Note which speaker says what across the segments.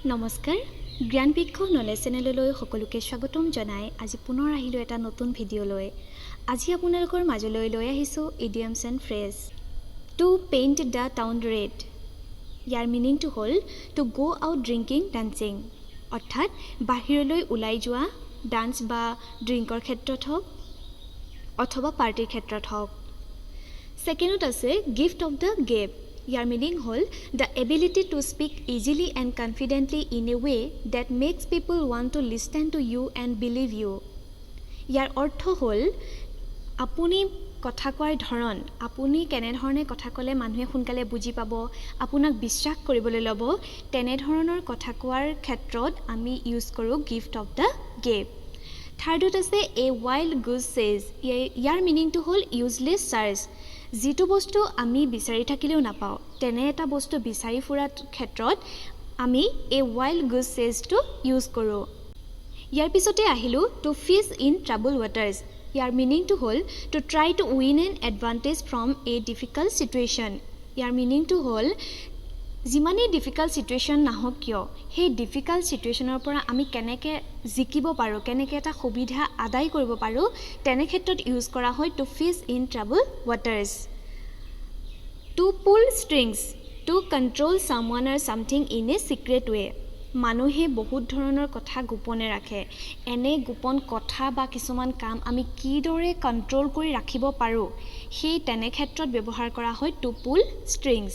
Speaker 1: নমস্কাৰ, জ্ঞানবৃক্ষ নলেজ চেনেললৈ সকলোকে স্বাগতম জনাই আজি পুনৰ আহিলোঁ এটা নতুন ভিডিঅ' লৈ। আজি আপোনালোকৰ মাজলৈ লৈ আহিছোঁ idioms and phrase. To paint the town red, ইয়াৰ মিনিংটো হ'ল to go out drinking, dancing, অৰ্থাৎ বাহিৰলৈ ওলাই যোৱা, ডান্স বা ড্ৰিংকৰ ক্ষেত্ৰত হওক অথবা পাৰ্টিৰ ক্ষেত্ৰত হওক। ছেকেণ্ডত আছে gift of the Gabe. Year meaning হ'ল the ability to speak easily and confidently in a way that makes people want to listen to you and believe you. ইয়াৰ অৰ্থ হ'ল আপুনি কথা কোৱাৰ ধৰণ, আপুনি কেনেধৰণে কথা ক'লে মানুহে সোনকালে বুজি পাব, আপোনাক বিশ্বাস কৰিবলৈ ল'ব, তেনেধৰণৰ কথা কোৱাৰ ক্ষেত্ৰত আমি ইউজ কৰোঁ গিফ্ট অফ the Gabe. থাৰ্ডত আছে এ ৱাইল্ড গুজ চেজ। ইয়াৰ মিনিংটো হ'ল ইউজলেছ চাৰ্চ। যিটো বস্তু আমি বিচাৰি থাকিলেও নাপাওঁ, তেনে এটা বস্তু বিচাৰি ফুৰাৰ ক্ষেত্ৰত আমি এ ৱাইল্ড গুজ চেজটো ইউজ কৰোঁ। ইয়াৰ পিছতে আহিলোঁ to fish in troubled waters. ইয়াৰ মিনিংটো হ'ল to try to win an advantage from a difficult situation. ইয়াৰ মিনিংটো হ'ল যিমানেই ডিফিকাল্ট চিটুৱেশ্যন নাহক কিয়, সেই ডিফিকাল্ট চিটুৱেশ্যনৰ পৰা আমি কেনেকৈ জিকিব পাৰোঁ, কেনেকৈ এটা সুবিধা আদায় কৰিব পাৰোঁ, তেনে ক্ষেত্ৰত ইউজ কৰা হয় to fish in troubled waters. To pull strings, to control someone or something in a secret way. মানুহে বহুত ধৰণৰ কথা গোপনে ৰাখে। এনে গোপন কথা বা কিছুমান কাম আমি কিদৰে কণ্ট্ৰল কৰি ৰাখিব পাৰোঁ, সেই তেনে ক্ষেত্ৰত ব্যৱহাৰ কৰা হয় টু পুল ষ্ট্ৰিংছ।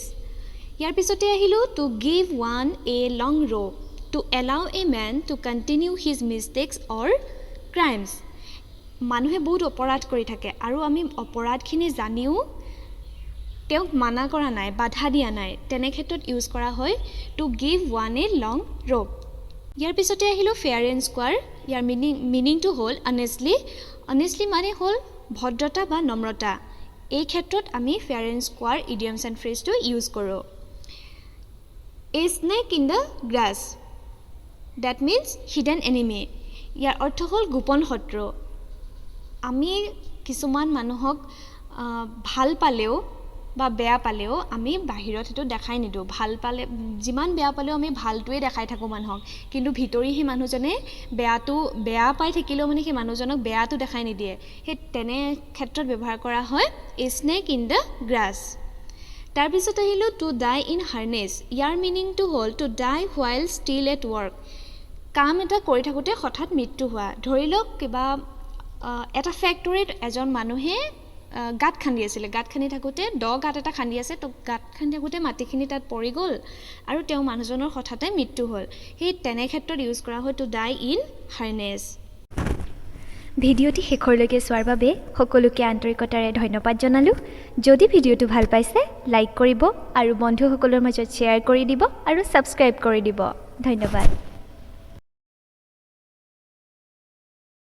Speaker 1: ইয়াৰ পিছতে আহিলোঁ to give one a long rope, to allow a man to continue his mistakes or crimes. মানুহে বহুত অপৰাধ কৰি থাকে আৰু আমি অপৰাধখিনি জানিও তেওঁক মানা কৰা নাই, বাধা দিয়া নাই, তেনে ক্ষেত্ৰত ইউজ কৰা হয় to give one a long rope. ইয়াৰ পিছতে আহিলোঁ ফেয়াৰ এণ্ড স্কোৱাৰ। ইয়াৰ মিনিংটো হ'ল অনেষ্টলি। অনেষ্টলি মানে হ'ল ভদ্ৰতা বা নম্ৰতা। এই ক্ষেত্ৰত আমি fair and square idioms and ফ্ৰেজটো use কৰোঁ। A snake in the grass, that means hidden enemy. ইয়াৰ অৰ্থ হ'ল গোপন শত্ৰু। আমি কিছুমান মানুহক ভাল পালেও বা বেয়া পালেও আমি বাহিৰত সেইটো দেখাই নিদিওঁ। ভাল পালে, যিমান বেয়া পালেও আমি ভালটোৱে দেখাই থাকোঁ মানুহক, কিন্তু ভিতৰি সেই মানুহজনে বেয়াটো বেয়া পাই থাকিলেও মানে সেই মানুহজনক বেয়াটো দেখাই নিদিয়ে। সেই তেনে ক্ষেত্ৰত ব্যৱহাৰ কৰা হয় a snake in the grass. তাৰপিছত আহিলোঁ টু ডাই ইন হাৰ্নেছ। ইয়াৰ মিনিংটো হ'ল to die while still at work. কাম এটা কৰি থাকোঁতে হঠাৎ মৃত্যু হোৱা। ধৰি লওক, কিবা এটা ফেক্টৰীত এজন মানুহে গাঁত খান্দি আছিলে। গাঁত খান্দি থাকোঁতে, দ গাঁত এটা খান্দি আছে, তো গাঁত খান্দি থাকোঁতে মাটিখিনি তাত পৰি গ'ল আৰু তেওঁ মানুহজনৰ হঠাতে মৃত্যু হ'ল। সেই তেনে ক্ষেত্ৰত ইউজ কৰা হয় টু ডাই ইন হাৰ্নেছ।
Speaker 2: ভিডিঅ'টি শেষৰলৈকে চোৱাৰ বাবে সকলোকে আন্তৰিকতাৰে ধন্যবাদ জনালোঁ। যদি ভিডিঅ'টো ভাল পাইছে, লাইক কৰিব আৰু বন্ধুসকলৰ মাজত শ্বেয়াৰ কৰি দিব আৰু ছাবস্ক্ৰাইব কৰি দিব। ধন্যবাদ।